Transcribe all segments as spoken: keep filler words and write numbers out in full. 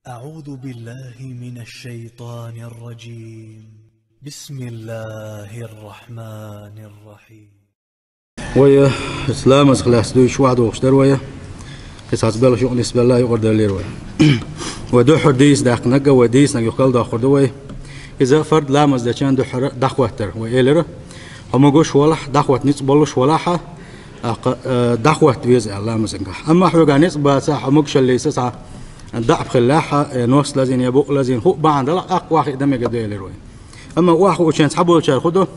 أعوذ بالله من الشيطان الرجيم. بسم الله الرحمن الرحيم. Вай, э, ламазах лаьцна дуьйцуш ваьхьа дохуш дара вай. Кхин цхьацца белхаш юкъа нисбелла юкъара даллера вай. Вай дуьххьара дийца даьккхинарг, вай дийцинарг юха кхел доккхур ду вай. Иза фард ламаз дечарна дуьххьара дӀахӀоттар вай элира. Хьо могуш валахь, дӀахӀотта ницкъ болуш валахьа, аккха, э, дӀахӀотта веза аьлла ламазангахь. Амма хьоьгахь ницкъ бацахь, хьо могушаллица цхьа даӀап хиллехьа, э, нос лазийна я букъ лазийна, хӀуъа бахьана далахь, аккха охьахиъ дан мегар ду элира вай. Амма охьахиъчарна цхьаболчара хӀун ду?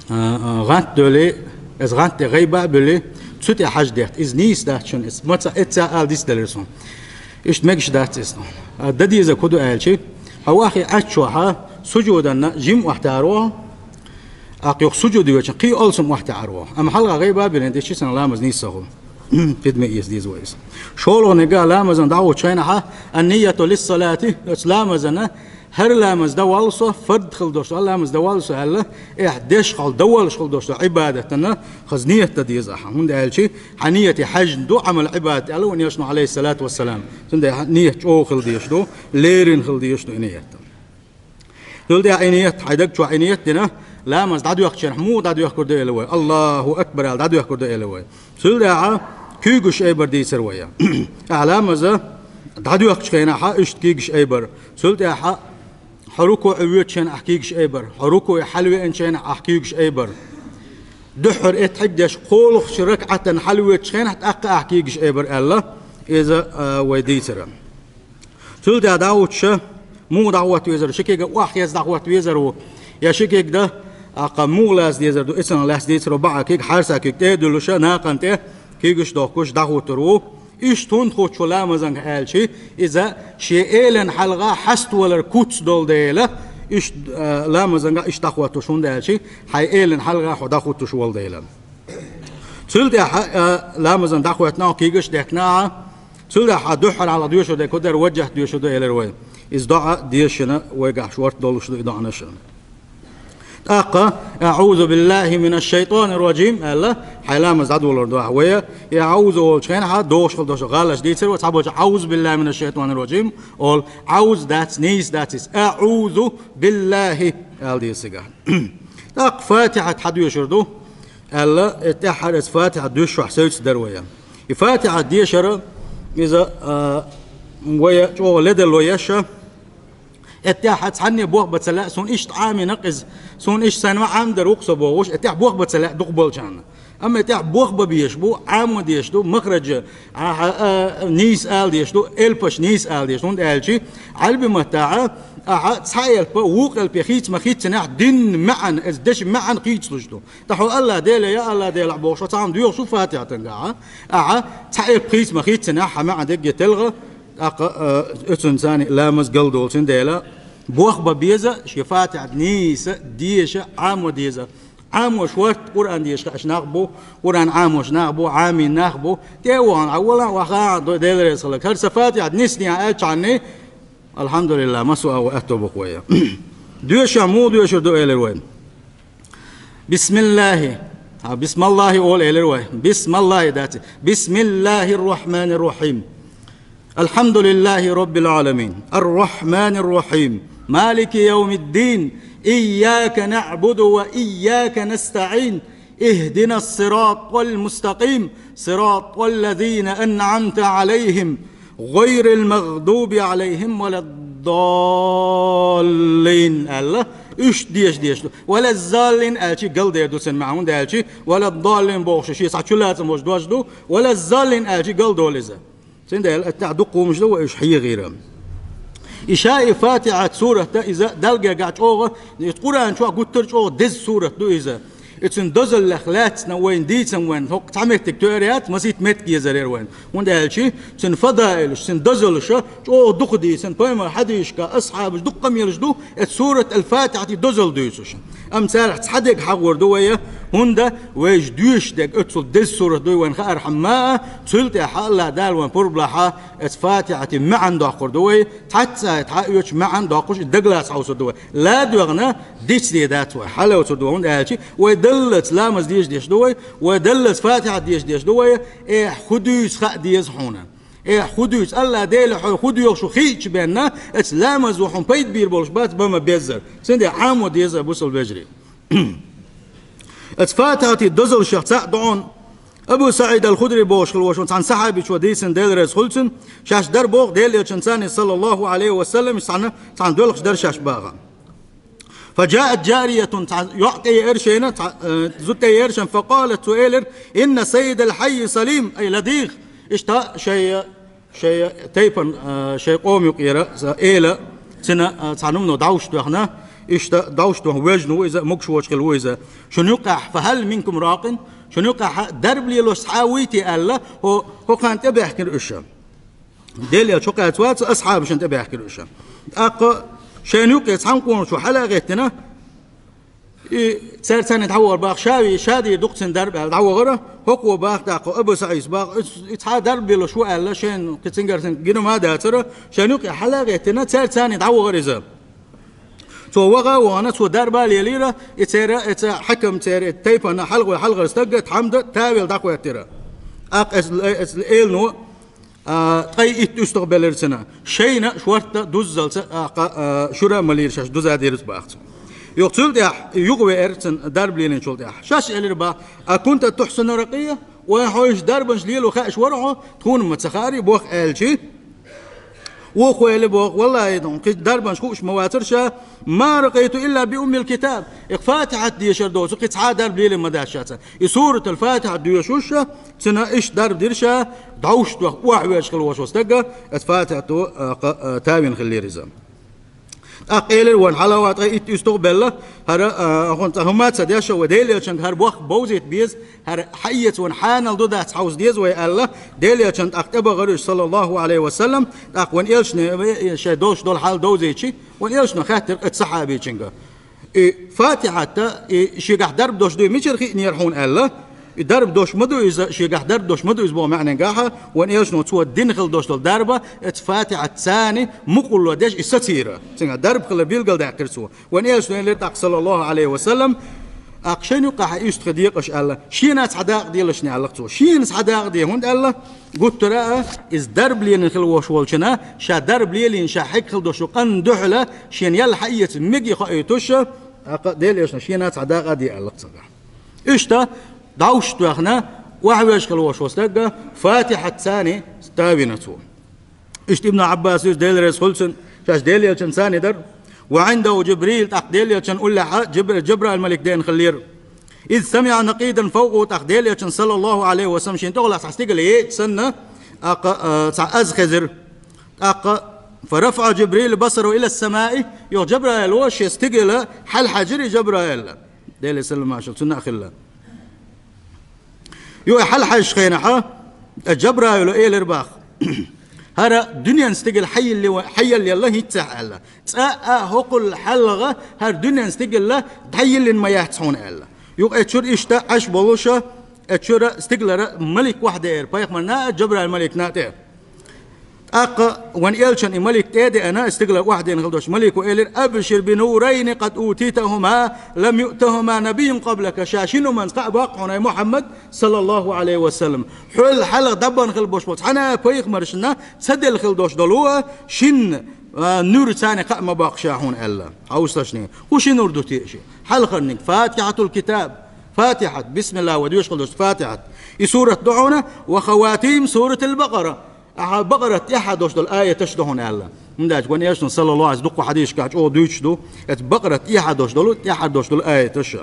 А, а, гӀант доьлий, иза гӀант тӀе гӀайба а буьллий, цу тӀе хьажа детта. Иза нийса дац шуна, иза маца эцца ала дицделира суна. Иштта мегаш дац иза. А, дан дезарг хӀун ду аьлча, хьо охьахиъча Ӏаччохьа, сужуданна жима охьатаьӀар ву хьо, аккха юха сужуд йоьчунна кхин а алсам охьатаьӀар ву хьо. Амма хьалха гӀайба а буьллий, дичи сан ламаз нийса ца хуьлу. Кхидаме эца деза вай иза. ШолгӀаниг а ламазан дӀахӀуттучу хенахьа, ан-нийяту лиссалати, оцу ламазана, хӀара ламаз дан воллу со, фард хила долуш долу ламаз дан воллу со аьлла, эхь деш хьал дан воллуш хила долуш долу Ӏибадатана хаза нийят дан деза ахьа. ХӀунда аьлча хьан нийяте хьаьжна ду Ӏамал Ӏибадат аьлла вайн элчано, Ӏалайхиссалату вассалам. Цундела хьан нийят чӀогӀа хила дезаш ду, леррина хила дезаш ду и нийят. Цул тӀаьхьа и нийят, хьайн даг чохь и нийят дина, ламаз дӀадоьхкучу хенахь муха дӀадоьхкур ду элира вай? Аллаху акбар аьлла дӀадоьхкур ду элира вай. Цул тӀаьхьа куьйгаш айбар дийцира вай. Ахьа ламаза дӀадоьхкучу хенахьа иштта куьйгаш айбар. Цул тӀаьхьа хьо рукуӀе воьдучу хенахь куьйгаш айбар. Хьо рукуӀе хьалавеанчу хенахь ахь куьйгаш айбар. Дуьххьара эттӀа хьиг деш кхоалгӀачу ракаӀатан хьалавоьдучу хенахь тӀаккха ахь куьйгаш айбар аьлла, иза, а, вай дийцира. Цул тӀаьхьа дӀахӀуттуша, муха дӀахӀотта везар, ши кега охьахеза дӀахӀотта везар ву, я ши кег дан, аккха муха лаца дезар ду, эцалла лаьцна дийцаро баӀа кег, хьарса кег тӀе а дуьллуша, накъан тӀе куьйгаш а дохкуш дӀахӀуттур ву. Иштта хӀунда хӀуттуш ву ламазанга аьлча, иза шен элан хьалха хьаставалар куц долу дела, иштта, а, ламазанга иштта дӀахӀоттуш, хӀунда аьлча хьайн элан хьалха хьо дӀахӀуттуш волу дела. Цул тӀаьхьа, а, ламазан дӀахӀоьттина ахьа, куьйгаш а деттина ахьа, цул тӀаьхьа дуьххьара хьалха доьшур дерг хӀун дара, важжахӀ доьшур ду элира вай. Иза доӀа дешина вайгахь шорта долуш ду и доӀанаш. ТӀаккха, «АӀузу биллахӀи минаш-шайтӀанир-ражим», аьлла, хьайн ламаз дӀадолор ду ахьа вай. И «аӀузу» олучу хенахьа догӀуш хила долуш гӀалаш дийцира вай, цхьаболчара «аӀузу биллахӀи минаш-шайтӀанир-ражим» олу, «аӀузу» дац, нийса дац иза, «аӀузу биллахӀи» ала деза цигахь. ТӀаккха Фатихьат хьадоьшур ду, аьлла, и тӀаьххьара иза Фатихьат доьшуш севцар дара вай. И Фатихьат дешар, иза, а, вай чӀогӀа ледарло еш, и тӀаьхьа цхьанне бохба ца лаьа, суна иштта Ӏамийнакъ иза, суна иштта сайн ма Ӏамдар ву-кх со бохуш, и тӀаьхьа бохба ца лаьа дукха болчарна. Амма и тӀаьхьа бохба безаш бу, Ӏамо дезаш ду, махраджа, ахьа, а, нийса ала дезаш ду, элпаш нийса ала дезаш ду, хӀунда аьлча Ӏаьрби маттахь ахьа цхьа элпа вукху элпе хийца ма-хийццинехь, динан маьӀна, иза дешан маьӀна хийцалуш ду. ТӀаккха хьо «АллахӀ Дела, я АллахӀ Дела» бохуш, хьо цхьа хӀума доьхуш ву Фатихьатангахь, ахьа цхьа элп хийца ма-хийццинехь, хьан маьӀна дерриге телха, тӀаккха, а, оцунна царна ламаз галдолу, цундела бохба беза, шен Фатихьат нийса деша Ӏамо деза. Ӏамош хӀотта Къуръан деша хууш нах бу, Къуръан Ӏамош нах бу, Ӏамийна нах бу, тӀе а вахана, Ӏа вала а ваха, Дела реза хиларг. ХӀара сан Фатихьат нисдехьа аьллачхьанний, алхьамдулиллахӀ, массо а агӀо аьтто бу-кх вай. Доьшахь муха доьшур ду элира вай. БисмиллахӀи. А, бисмиллахӀи олу элира вай. БисмиллахӀи дац. БисмиллахӀир-рахьманир-рахьим. АлхьамдулиллахӀи роббил Ӏаламин. Ар-рахьманир-рахьим. Малики явмиддин. Ийяка наӀбуду ва ийяка настаӀин. Ихдинас-сиратӀал-мустакъим. СиратӀал-лазина анӀамта Ӏалайхим. ГӀайрил магӀдуби Ӏалайхим ва ладдаллин аьлла, уьш деша дезаш ду. Ва ладдаллин аьлча галдер ду цуьнан маьӀна, хӀунда аьлча ва ладдаллин бохуш шен цхьа чулацам болуш дош ду, ва ладдаллин аьлча галдолу иза. Цундела аттахь дукха хӀумаш ду вай уьш хьехийра. И ша и Фатихьат сурат иза Далла гергахь чӀогӀа, и Къуръан чохь гуттар а чӀогӀа деза сурат ду иза. И цуьнан дозаллех лаьцна вайна дийцам вайн хӀокху цхьа меттиг тоьар яц, масийтта меттиг езар яра вайн. ХӀунда аьлча цуьнан фадаилаш, цуьнан дозаллаша чӀогӀа дукха дийцина, пайхамар хьадийшка, асхьабаш дукха къамелаш ду, эцу сурат ал-Фатихьатий дозалла дуьйцуш. Амма царах цхьа дерг хьахор ду вай, хӀунда вайша доьшуш дерг оццул деза сурат дуй вайн хаархьама, цул тӀаьхьа АллахӀ Дала вайн пурба лахь, эцу Фатихьатий маьӀна доккхур ду вай, цхьацца а тхьа оьцу маьӀна доккхуш, и дагалаца хьовсур ду вай. ЛадоьгӀна, дицде дац вай, хьалоцур ду вай, хӀунда аьлча вай даллалц ламаз деша дезаш ду вай, вай даллалц Фатихьат деша дезаш ду вай, э, хӀун дуьйцу хаа деза хьуна. Э, хӀу дуьйцу, Алла Дела хьо хӀу доьхуш ву хиъча бенна, эца ламазо хьуна пайда бийр болуш бац, бан ма беззара. Цундела Ӏамо деза, бусалба вежарий. Эца Фатихьатий дозаллех цхьаъ ду хьуна. Абу СаӀид ал-Худри бохуш хилла волчу цхьана сахьабичо дийцина, Дела реза хуьлда цунна, шаьш дар боху Делан Элчанца, саллаллаху Ӏалайхи ва саллам, цхьана, цхьана доьлхуш дара шаьш баха. فجاءت جارية, цхьа йоӀ тӀееара шайна, цхьа, э, зуда тӀееара шайна, فقالت, цо элира: إن سيد الحي سليم, أي لديغ. Иштта шайн, шайн тайпана, э, шайн къоман юкъера, за эла, цуьнан, э, цхьана хӀумано дӀовш тоьхна, иштта дӀовш тоьхна воьжна ву иза, могуш воцуш хилла ву иза. Шуна юкъахь, فهل منكم راق, шуна юкъахь дарба лелош цхьа а вуй те аьлла, хӀо-, хӀокхарна тӀебаьхкира уьш. Делан Элча хӀокхаьрца вац, асхьабашна тӀебаьхкира уьш. ТӀаккха шайна юкъе цхьана къоначо хьала а гӀеттина, и цаьрца цхьаьна дӀавахара баха, ша вий, ша дийр ду-кх цуьнан дарба аьлла дӀавахара, хӀокхо баха тӀаккха, Абу СаӀида баха, и, и цхьа а дарба лелош ву аьлла, шайна кхин цуьнгара цуьнан гина ма дацара, шайна юкъе хьала а гӀеттина, цаьрца цхьаьна дӀавахара иза. Цо ваха а вахана, цо дарба а лелийра, и церан, и церан хьакам, церан тайпана хьалхаве хьалхара стаг а, тхьамда а тавелла дӀахӀоьттира. ТӀаккха эс, эс элано, а, ткъе итт уьстагӀ белира цуьнан. Шайна шортта дуззалца, а, кха-, а, шура а ма лийра, шаьш дуза дирза баха цо. Юха цул тӀаьхьа юхавеара цуьнан дарба лелийначул тӀаьхьа. Шаьш элира баха: أكنت تحسن الرقية؟ Вайн хьо уьш дарбанаш лело хаьаш вара хьо, тхуна ма ца хаьарий боху аьлчи? Вукхо элира боху: والله, кхин дарбанаш хууш ма вацара ша, ما رقيت إلا بأم الكتاب. И Фатихьат дешар доцу кхин цхьа а дарба лелийна ма дац ша цхьа. И Суратул Фатихьат доьшуш, цуьнан иштта дарба дира ша, дӀовш тоьхна охьавоьжна хилла волчу стага, эца Фатихьато, а, кха-, а, тавина хиллера иза. ТӀаккха элира: вайн хьалха ткъе итт уьстагӀ белла, хӀара, а, хӀун цхьа хӀума а ца деш, вай Делан Элчанга хӀара бохам бовзийта беза, хӀара хьаэца вайн хьанал ду дац хьовса деза вай аьлла, Делан Элчанна тӀаккха тӀебахара уьш, саллаллаху Ӏалайхи ва саллам, тӀаккха вайн Элчане, э, шайн долуш долу хьал довзийчи, вайн Элчано хаьттира оцу сахьабичуьнга: И Фатихьат, и шегахь дарба долуш дуй мичара хиънера хьуна аьлла, и дарба долуш ма ду иза, шегахь дарба долуш ма ду иза боху маьӀнехь, вайн Элчано цо дина хилла долуш долу дарба, эца Фатихьатца цхьаьна мукъарло деш и сацийра. Цуьнгахь дарба хилар билгалдаьккхира цо. Вайн Элчано элира тӀаккха, саллаллаху Ӏалайхи ва саллам, тӀаккха шайна юкъахь уьстагӀий декъаш аьлла, шена цхьа дакъа делаш аьлла цо. Шена цхьа дакъа де, хӀунда аьлла, гуттара а, иза дарба лелийна хилла волуш волчунна, ша дарба лелийна, ша хьегна хилла долуш къанна дуьхьала, шена ял хьаэца мегий хоуьйтуш, тӀаккха Делан Элчано шена цхьа дакъа а де аьлла цуьнгахь. Иштта, дӀовш тоьхна, охьавоьжна хилла волчу стага Фатихьатца цхьаьна тавина цо. Иштта Ибн Ӏаббаса дуьйцу, Дела реза хуьлда цунна, шаьш Делан Элчанца цхьаьна дара. وعنده جبريل, тӀаккха Делан Элчанна уллехь Джибр-, Джабраил малик деана хиллера. إذ سمع نقيدا فوقه, тӀаккха Делан Элчанна, саллаллаху Ӏалайхи ва саллам, шена тӀехула цхьа стигала еъча санна, тӀаккха, а, цхьа аз хезира. ТӀаккха, فرفع جبريل بصره إلى السماء, юха Джабраила шен стигала хьалхьаьжира Джабраила. Делан салам-маршалла цунна а хилла. Юха хьалхьаьжначу хенахь, Джабраила элира баха: «ХӀара дуьненан стигала хьайиллина, хьаелла хӀинццехь», — аьлла. «Цкъа а хӀокхул хьалха хӀара дуьненан стигала дӀайиллина ма яц хьуна», — аьлла. Юха эцчуьра иштта Ӏаш болуша, эцчуьра стигалара малик вахьдеара, пайхамарна а, Джабраил маликна а тӀе. ТӀаккха вайн Элчанна и малик тӀе а деана, стигалара вахьдеана хилла долчу малико элира: «أبشر بنورين قد أوتيتهما لم يؤتهما نبي قبلك». Ша шина хӀуманца кхаъ боккху хьуна, ай Мухьаммад, саллаллаху Ӏалайхи ва саллам. Хьол хьалха дӀабахана хилла болуш болу цхьана а пайхамаршна ца делла хилла долуш долу шина, а, нуьрца кхаъ ма боккху ша хьуна аьлла. Хьовсалаш, хӀун ши нур ду те ши? Хьалхарниг Фатихьатул китаб. Фатихьат, бисмиллахӀ, вай доьшуш хилла долчу Фатихьат. И сурат ду хьуна, ва хаватим суратул Бакъара. Ахьа Бакъарат тӀехьа долуш долу аяташ ду хьуна аьлла. ХӀунда аьлча вайн Элчано, саллаллаху Ӏалайхи ва саллам, дуккха хьадисашкахь чӀогӀа дуьйцуш ду, эцу Бакъарат тӀехьа долуш долу, тӀехьа долуш долу аяташ.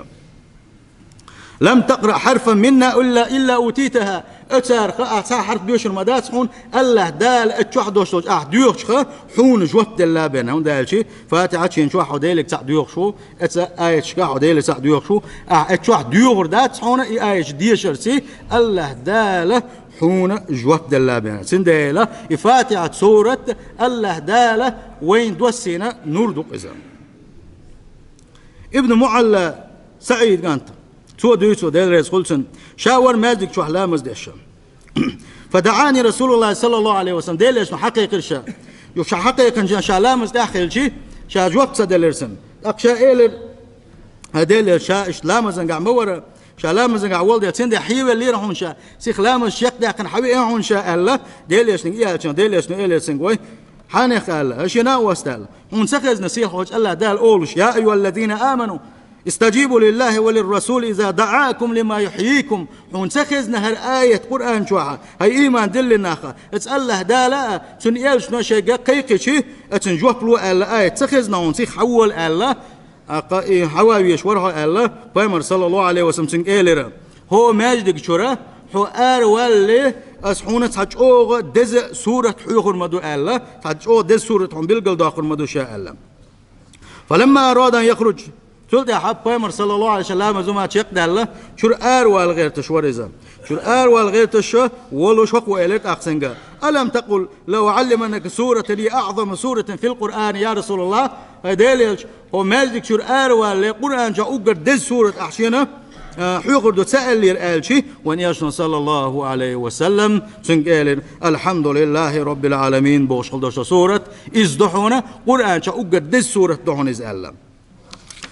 «لم تقرأ حرفا منها إلا، إلا أوتيتها». Оцарах ахь цхьа хьарф доьшур ма дац хьуна, АллахӀ Дала эцу чохь долуш долчу ахь доьхучух хьуна жоп делла бен. ХӀунда аьлча Фатихьат шен чохь хьо Деле цхьаъ доьхуш ву, эцу аяташкахь хьо Деле цхьаъ доьхуш ву, ахь эцу чохь доьхур дац хьуна и аяташ дешарца, АллахӀ Дала хьуна жоп делла бен. Цундела и Фатихьат сурат АллахӀ Дала вайна доссийна нур ду-кх иза. Ибн МуӀалла, СаӀид кӀант, цо дуьйцу, Дела реза хуьлда цунна, ша вара маьждиг чохь ламаз деш. «فدعاني رسول الله صلى الله عليه وسلم», Делан Элчано хьакхайкхира ша. Юха ша хьакхайкхинчу ша ламаз тӀехь хилча, ша жоп ца делира цунна. ТӀаккха ша элира, хьан Делан Элча, ша иштта ламазангахь ма вара, Ша ламазагахь волу дела, цундела хьевеллера хьуна ша, сиха ламаз чекхдаьккхина хьавеа хьуна ша аьлла, Делан элчанга и аьллачунах, Делан элчано элира цуьнга вай: хьанех аьлла, аша шена а васта аьлла. Хьуна ца хезна сийлахьчу Аллах Дала олуш: «Я айюхаллазина аману, истаджибу лиллахи ва лиррасули иза даакум лима юхьйикум». Хьуна ца хезна хӀара аят Къуръан чохь, хӀай ийман диллина нах, аца Аллах Дала а, цуьнан элчано шайга кхайкхичи, ацун жоп ло аьлла аят ца хезна хьуна, сиха хьавола аьлла, аккха и хьаван веш вара хьо аьлла, пайхамар, саллаллаху алейхи ва саллям, цуьнга элира: «ХӀо маьждиг чуьра, хьо ара валле, ас хьуна цхьа чӀогӀа деза сурат хьоьхур ма ду», аьлла, цхьа чӀогӀа деза сурат хьуна билгалдоккхур ма ду ша аьлла. «Фаламма арада ан яхруж». Цул тӀаьхьа пайхамар, саллаллаху алейхи ва саллям, ламаз хӀума чекхдаьлла, чуьра аравала гӀерташ вара иза. Чуьра аравала гӀерташ волуш хӀокхо элира тӀаккха цуьнга: «Алам такъул: ла угӀаллиманнака суратан хия аъзаму суратин фил Къуръани, я Расулаллах?» ХӀай Делан элча, хӀо маьждиг чуьра аравалле, Къуръан чохь уггар деза сурат ахь шена, а, хьоьхур ду ца аьллера аьлчи, вайн элчано, саллаллаху алейхи ва саллям, цуьнга элира: «Алхьамдулиллахи роббил гӀаламин», бохуш хила долуш сурат, иза ду хьуна, Къуръан чохь уггар деза сурат ду хьуна иза аьлла.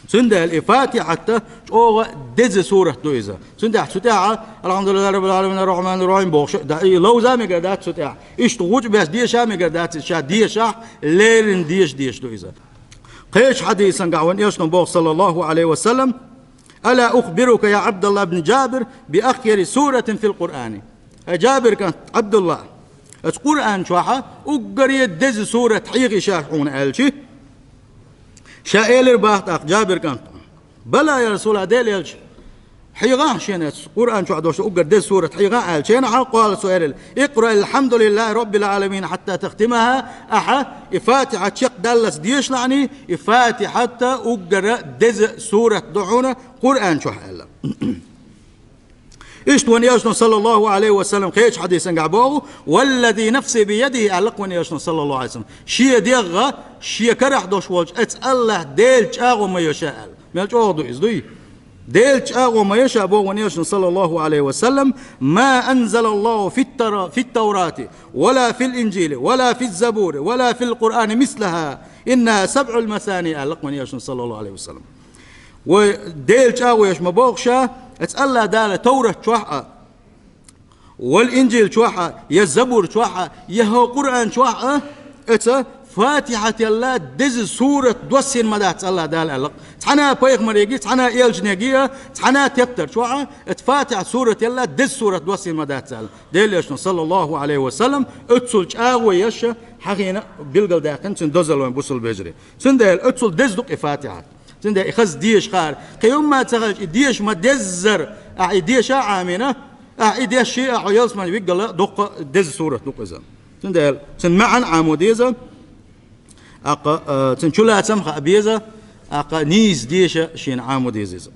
Цундела и Фатихьат чӀогӀа деза сурат ду иза. Цундела цу тӀехь «Алхьамдулиллахи роббил гӀаламин, аррахьманир рахьим» бохуш, да, и ловза а мегар дац цу тӀехь. Иштта гӀучу беш деша а мегар дац иза, ша дешахь, леррина деша дезаш ду иза. Кхечу хьадисангахь вайн элчано боху, саллаллаху алейхи ва саллям: «Ала ухбирука, я Абдалла ибн Джабир, би ахйари суратин фил Къуръани?» «ХӀай Джабир кӀант Абдулла, аса Къуръан чохь уггаре деза сурат хьехий ша хьуна?» аьлчи, ша элира бах тӀаккха Джабир кӀант: «Бала, я Расулаллах, Делан элча, хьехахь шена аса Къуръан чохь долуш уггар деза сурат хьехахь», аьлча, хьан къала цо элира: «Икъра алхьамдулиллахи роббил гӀаламин хьатта тахтимаха», ахьа и Фатихьат чекхдаллалц дешалахьаний, и Фатихьат уггара деза сурат ду хьуна Къуръан чохь аьлла. Иштта вайн элчано, саллаллаху алейхи ва саллям, кхечу хьадисангахь боху: «Валлази нафси биядихи», аьлла вайн элчано, саллаллаху алейхи ва саллям, шен дегӀ шен карахь долуш волчу аса Аллах Делан чӀагӀо ма йо ша аьлла. Мел чӀогӀа ду иза, дуй? Делан чӀагӀо ма йо ша, боху вайн элчано, саллаллаху алейхи ва саллям: «Ма анзалаллаху фиттара-, фиттаврати, вала фил инжили, вала физзабури, вала фил Къуръани мислаха, иннаха сабъул масани», аьлла вайн элчано, саллаллаху алейхи ва саллям. Вай Делан чӀагӀо еш ма боху ша, аса Аллах Дала Товрат чохь а, вал Инжил чохь а, я Забур чохь а, я хӀо Къуръан чохь а, аса Фатихьателла деза сурат доссийна ма дац Аллах Дала аьлла. Цхьана пайхамареги, цхьана элчанеги а, цхьана тептар чохь а, аса Фатихьат сурателла деза сурат доссийна ма дац аьлла. Делан элчано, саллаллаху алейхи ва саллям, оццул чӀагӀо еш хьахийна билгалдаьккхина цуьнан дозалла, вайн бусалба вежарий. Цундела оццул деза ду-кх и Фатихьат. Цундела и хаза деша хаар. Кхин хӀумма а ца хилча, и деша ма-деззара, ахьа и деша а Ӏамийна, ахьа и дешший а хьо ялсамане виггала дуккха деза сурат ду-кх иза. Цундела цуьнан маьӀна Ӏамо деза, аккха, а, цуьнан чулацам хаа беза, аккха нийса деша шена Ӏамо деза иза.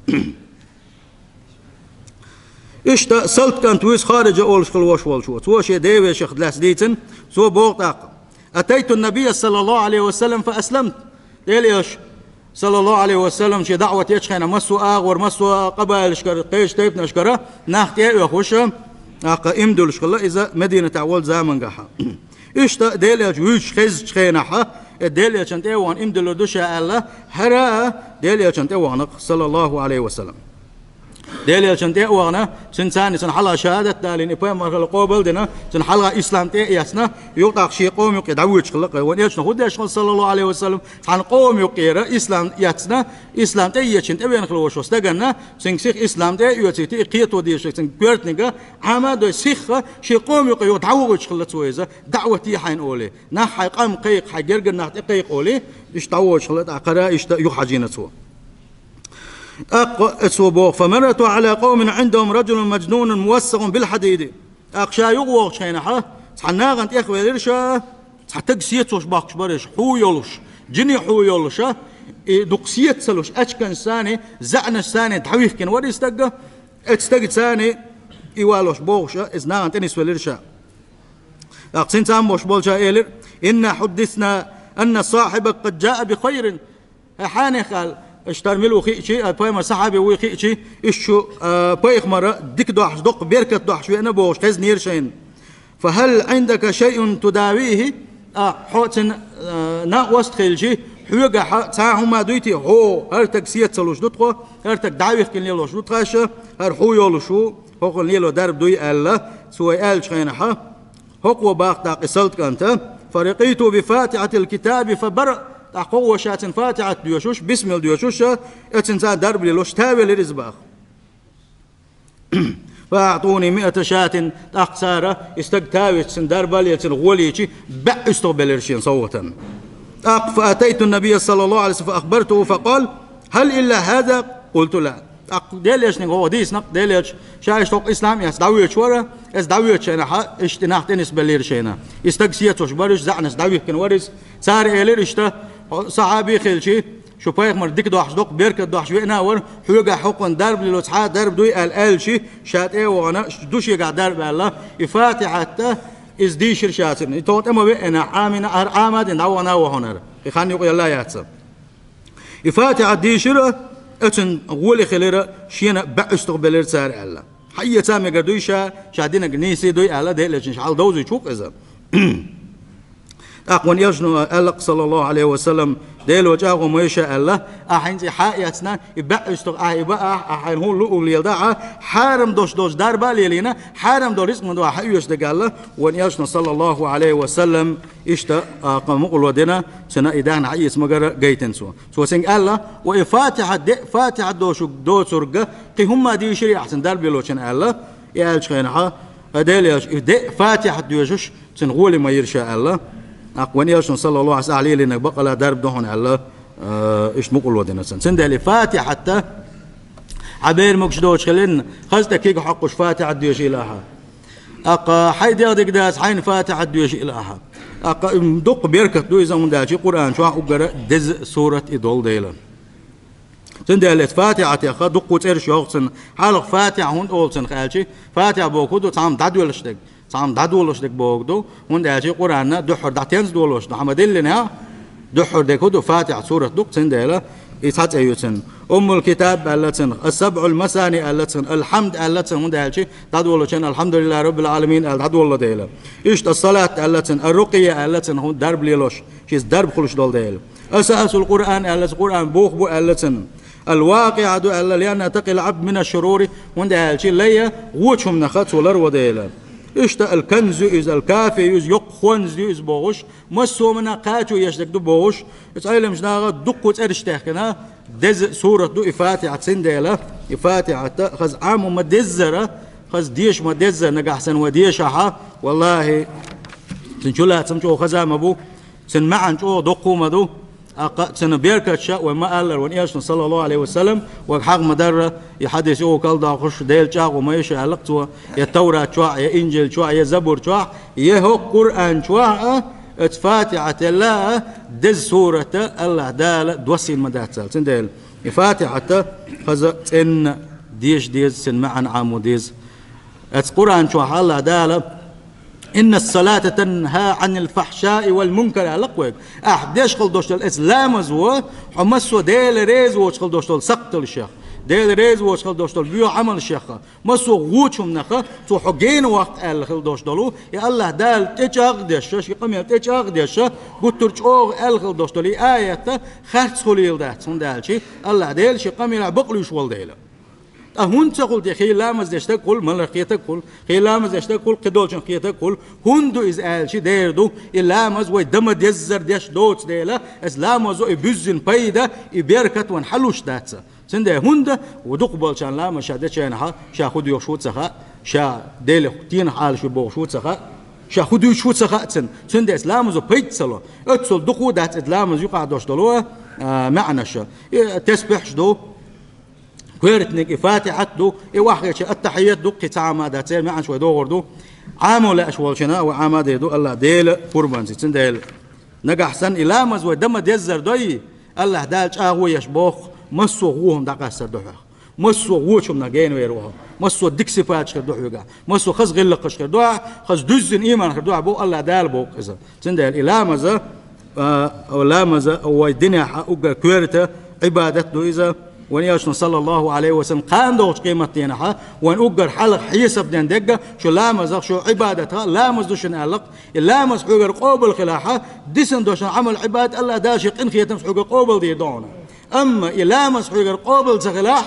Иштта Салт кӀант вуьйцу Хариджа олуш хила вош волчо. Цо шен ден вешех лаьцна дийцина, цо боху тӀаккха: «Атайту ннабийя, саллаллаху алейхи ва саллям, фа асламту». Делан элча, саллаллаху алейхи ва саллям, шен даӀват ечу хенахь массо а агӀор, массо а къабаилашкара, кхечу тайпанашкара нах тӀе а оьхуш, тӀаккха иман дуьллуш хилла иза Мединатехь волу замангахь. Иштта Делан элча вуьйцуш хезначу хенахь, и Делан элчанна тӀе а вахана иман дуьллур ду ша аьлла, хӀара а Делан элчанна тӀе а вахана-кх, саллаллаху алейхи ва саллям. Делан элчанна тӀе а вахана, цуьнан царна цунна хьалха шахӀадат далийна, и пайхамар хила къобал а дина, цунна хьалха ислам тӀе а эцна, юха тӀаккха шен къоман юккъе дӀавоьдуш хилла-кх. Вайн элчано хӀун деш хилла, саллаллаху алейхи ва саллям, цхьана къоман юккъера ислам эцна, ислам тӀе а эцна, тӀевеана хила волчу стаганна, цуьнга сиха ислам тӀе а оьцийта, и кхето дезаш цуьнга коьртаниг Ӏама а дой, сиха шен къоман юккъе юха дӀавоьдуш хилла цо иза, даӀват е хьайна олий. Нах хьайн къам кхайкха, хьайн гергара нах тӀекхайкха олий, иштта дӀавоьдуш хилла, тӀаккха хӀара а иштта юха хьажийна цо. ТӀаккха цо боху: «Фамарарту гӀала къовмин гӀиндахӀум раджулун маджнунун мувассагӀун билхьадиди». ТӀаккха ша юха вогӀучу хенахь, цхьана нахана тӀехвелира ша, цхьа стаг сецалуш бохкуш бара иза, хьу йолуш, жинийн хьу йолуш, и дукха сецалуш, ачканаш санна, заьӀнаш санна дӀавихкина вара и стаг, оцу стага санна и валош бохуш, иза нахана тӀе нисвелира ша. ТӀаккха цуьнца цхьаьна болуш болчара элира: «Инна хьуддисна анна сахьибака къад джаа би хайрин». ХӀай хьанех аьлла, иштта мила ву хиъчи, а, пайхамар сахьаби вуй хиъчи, иштта шу, а, пайхамара дика дохьуш, доккха беркат дохьуш веана бохуш, хезнера шайна. «Фа хӀал гӀиндака шайъун тудавихи?» А, хьо цуьнан, а, накъост хилчи, Хьоьгахьа цхьа хӀума дуй те, хьо, хӀара таг сецалуш ду тхо, хӀара таг дӀавихкина лелош ду тхаша, хӀара хьо йолуш ву, хӀокхунна лело дарба дуй аьлла, цо вай аьллачу хенахьа, хӀокхо баккха тӀаккха и Салт кӀанта: «فرقيت بفاتحة الكتاب فبرأ». ТӀаккха хӀокхо ша цуьнан Фатихьат доьшуш, бисмилла доьшуш, оцуьнца дарба лелош, тавелира иза баккха. «فأعطوني مائة شاة», тӀаккха цара, и стаг тавича, цуьнан дарба а лелийча, цуьнан гӀолийча, бӀе уьстагӀ белира шена совгӀатана. ТӀаккха: «فأتيت النبي صلى الله عليه وسلم فأخبرته فقال: هل إلا هذا؟ قلت: لا». ТӀаккха Делан Элчане хӀокхо дийцинарг, Делан Элча, ша иштта хӀокху ислам эцна дӀавоьдуш вара, иза дӀавоьдуш хенахьа, иштта и нах тӀенисбеллера шена. И стаг сецалуш бара, уьш заьӀнаш дӀавихкина вара иза. Цара элира иштта, хьо сахьаби хилча, шу пайхамар дика дохьуш, доккха беркат дохьуш веана а вара, хьоьгахь хӀокхунна дарба лело цхьа а дарба дуй аьлла аьлча, ша тӀе а вахана, ду шегахь дарба аьлла, и Фатихьат а, иза дийшира ша цуьнан. И тхо тӀе ма веана, Ӏамийна, хӀара Ӏама а дина, дӀавахана а вахана хӀара. И хан юкъа елла яц. И Фатихьат дийшира, оцуьнан гӀоли хилира, шена бӀе уьстагӀ белира цара аьлла. Хьаэца мегар дуй ша, ша динарг нийса дуй аьлла, Делан Элчанаш хьал довзуьйтуш ву-кх иза. ТӀаккха вайн Элчано аьлла-кх, саллаллаху Ӏалайхи ва саллам, Дело чӀагӀо ма йо ша аьлла, ахь хӀинца и хьаэцна, и бӀе уьстагӀ ахь и баахь, ахь хьайна хӀун луург леладахь а, хьарам долуш долчу дарба а лелийна, хьарам долу рицкъ ма ду ахь хьаоьцуш дерг аьлла, вайн Элчано, саллаллаху Ӏалайхи ва саллам, иштта, а, кхин мукъарло дина, цуьнан и даьхни хьаэца магар гайтина цо. Цо цуьнга аьлла: «Ва и Фатихьат де, Фатихьат доцург, доцург, кхин хӀумма дийширий ахь цуьнан дарба лелочунна?» аьлла. И аьллачу хенахьа, а, Делан Элча, и де Фатихьат доьшуш, цуьнан гӀоли ма йира ша аьлла. ТӀаккха вайн Элчано, саллаллаху Ӏалайхи ва саллам, ахь лелийнарг бакъалла дарба ду хьуна аьлла, а, иштта мукъарло дина цуьнан. Цундела и Фатихьат а, хьан бер могуш доцуш хиларна, хаза тӀе куьг хьокхуш Фатихьат доьшийла ахьа. ТӀаккха хьайн дегӀ дика дац, хьайна Фатихьат доьшийла ахьа. ТӀаккха, м, дуккха беркат ду иза, хӀунда аьлча Къуръан чохь уггар деза сурат и долу дела. Цундела эцу Фатихьатех дуккха цӀераш йогӀу цуьнан. Хьалха Фатихьа хӀунда олу цунах аьлча, Фатихьа бохург ду цхьамма дӀадоьллуш дерг, цхьамма дӀадолуш дерг бохург ду, хӀунда аьлча Къуръан дуьххьара дӀатенза долуш ду, хьан ма-диллинехь, дуьххьара дерг хӀун ду, Фатихьа сурат ду-кх, цундела и цхьа цӀе ю цуьнан. Уммул Китаб аьлла цунах, Ас-Сабъул Масани аьлла цунах, Алхьамд аьлла цунах, хӀунда аьлча дӀадолучун Алхьамдулиллахи Раббил Ӏаламин аьлла дӀадолла дела. Иштта Ас-Салат аьлла цунах, Ар-Рукъия аьлла цунах, хӀунда дарба лелош, шица дарба хуьлуш долу дела. Асасул Къуръан аьлла цунах, Къуръан бух бу аьлла цунах. Ал-Вакъиа ду аьлла, лианна такъил Ӏабд мина шурури, хӀунда аьлча лай вочу хӀуманах цо ларво дела. Иштта Ал-Канз ю иза, Ал-Кафи ю иза, йоккха хонз ю иза бохуш, массо а хӀуманах кхачо еш дерг ду бохуш, иза Ӏеламнаха дуккха цӀераш техкина, деза сурат ду и Фатихьа, цундела и Фатихьат а хаза Ӏамо ма-деззара, хаза деша ма-деззара, нагахь санна вай дешахьа, валлахӀи, цуьнан чулацам чӀогӀа хаза ма бу, цуьнан маьӀна чӀогӀа доккха ма ду, тӀаккха цуьнан беркаташ вай ма-аллара, вайн Элчано, саллаллаху Ӏалайхи ва саллам, вайга хьагӀ ма-дарра, и хьадис юкъа кхалдоккхуш, Дела чӀагӀо ма йо ша аьлла-кх цо, я Таврат чохь, я Инжил чохь, я Забур чохь, я хӀокху Къуръан чохь а, оцу Фатихьатал а деза сурат АллахӀ Дала доссийна ма дац аьлла. Цундела и Фатихьат а хаза цӀена деша деза, цуьнан маьӀна Ӏамо деза. Оцу Къуръан чохь АллахӀ Дала: «Инна ас-салата танхӀа Ӏанил фахьшаи вал мункар», аьлла-кх вайга. Ахь деш хила долуш долу оцу ламазо хьо массо а Дела реза воцуш хила долуш долу сакхталлашех, Дела реза воцуш хила долуш долу боьха Ӏамалшех, массо а вочу хӀуманах цо хьо гена ваккха аьлла хила долуш долу, и АллахӀ Дала тӀечӀагӀдеш, шен къамел тӀечӀагӀдеш, гуттар а чӀогӀа аьлла хила долуш долу и аят харц хуьлийла дац, хӀунда аьлча АллахӀ Дела шен къамелехь бакълуьйш волу дела. Ткъа хӀунда ца хуьлу те, хи ламаз деш стаг хуьлу, маларх кхетаг хуьлу, хи ламаз деш стаг хуьлу, кхидолчун кхетаг хуьлу. ХӀунда ду иза аьлча, дера ду, и ламаз вай дан ма-деззара деш доцу дела, оцу ламазо и буьззина пайда, и беркат вайна хьалуш дац. Цундела хӀунда, ва дукхахболчарна ламаз ша дечу хенахьа, ша хӀун доьхуш ву ца хаьа, ша Делах тенах Ӏалашо бохуш ву ца хаьа, ша хӀун дуьйцуш ву ца хаьа цунна. Цундела ламазо пайда ца ло. Оццул дукха а дац иза ламаз юкъахь долуш долу, а, маьӀнаш. И тесбихьаш ду, коьртаниг и Фатихьат ду, и охьахеча аттахьият ду, кхин цхьа Ӏама дац, церан маьӀнаш вай догӀур ду. Ӏамо лаьаш волчунна вай Ӏама дер ду, АллахӀ Дела пурбанца. Цундела нагахь санна и ламаз вай дан ма-деззара дой, АллахӀ Дала чӀагӀо еш боху, массо а вон хӀума дӀакъастар ду хьох. Массо а вочу хӀуманах генавер ву хьо. Массо а дика сипаташ хир ду хьоьгахь. Массо а хаза гӀиллакхаш хир ду хьох, хаза дуьззина ийман хир ду хьох боху АллахӀ Дала боху иза. Цундела и ламаза, а, ламаза вай динехь а уггар коьрта Ӏибадат ду иза, Вайн Элчано, саллаллаху Ӏалайхи ва саллам, кхана догӀучу къематденахь вайн уггар хьалха хьесап ден дерг шу ламазах, шу Ӏибадатах, ламаз ду шуна аьлла-кх. И ламаз хьоьгара къобал хилахь, дисина долуш долу Ӏамал, Ӏибадат АллахӀ Дала Шен къинхетамца хьоьгара къобал дийр ду хьуна. Амма и ламаз хьоьгара къобал ца хилахь,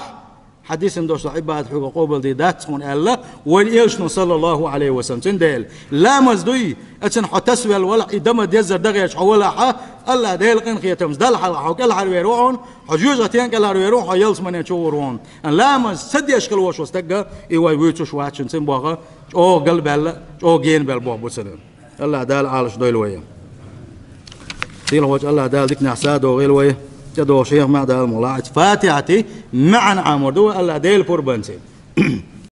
хьан дисина долуш долу Ӏибадат хьоьгара къобал дийр дац хьуна аьлла, вайн Элчано, саллаллаху Ӏалайхи ва саллам. Цундела ламаз дуй, оцунна хьо тасавелла валахь, и дан ма-деззара дан гӀерташ хьо валахь, АллахӀ Делан къинхетамца Далла хьалха хьо кӀелхьарвер ву хьуна, хьо жоьжахатина кӀелхьарвер ву хьуна, хьо ялсамане чу гӀур ву хьуна. Ан ламаз ца деш хила волуш волу стаг, и вай вуьйцуш вац шуна, цуьнан боху чӀогӀа галбаьлла, чӀогӀа генабаьлла боху бу цуьнан. АллахӀ Дала Ӏалаш дойла вай. Сийлахьчу АллахӀ Дала диканехь садогӀийла вай, тӀедогӀуш хьехам а Дала мукъ лахь. Фатихьати маьӀна Ӏамор ду вай АллахӀ Делан пурбанца.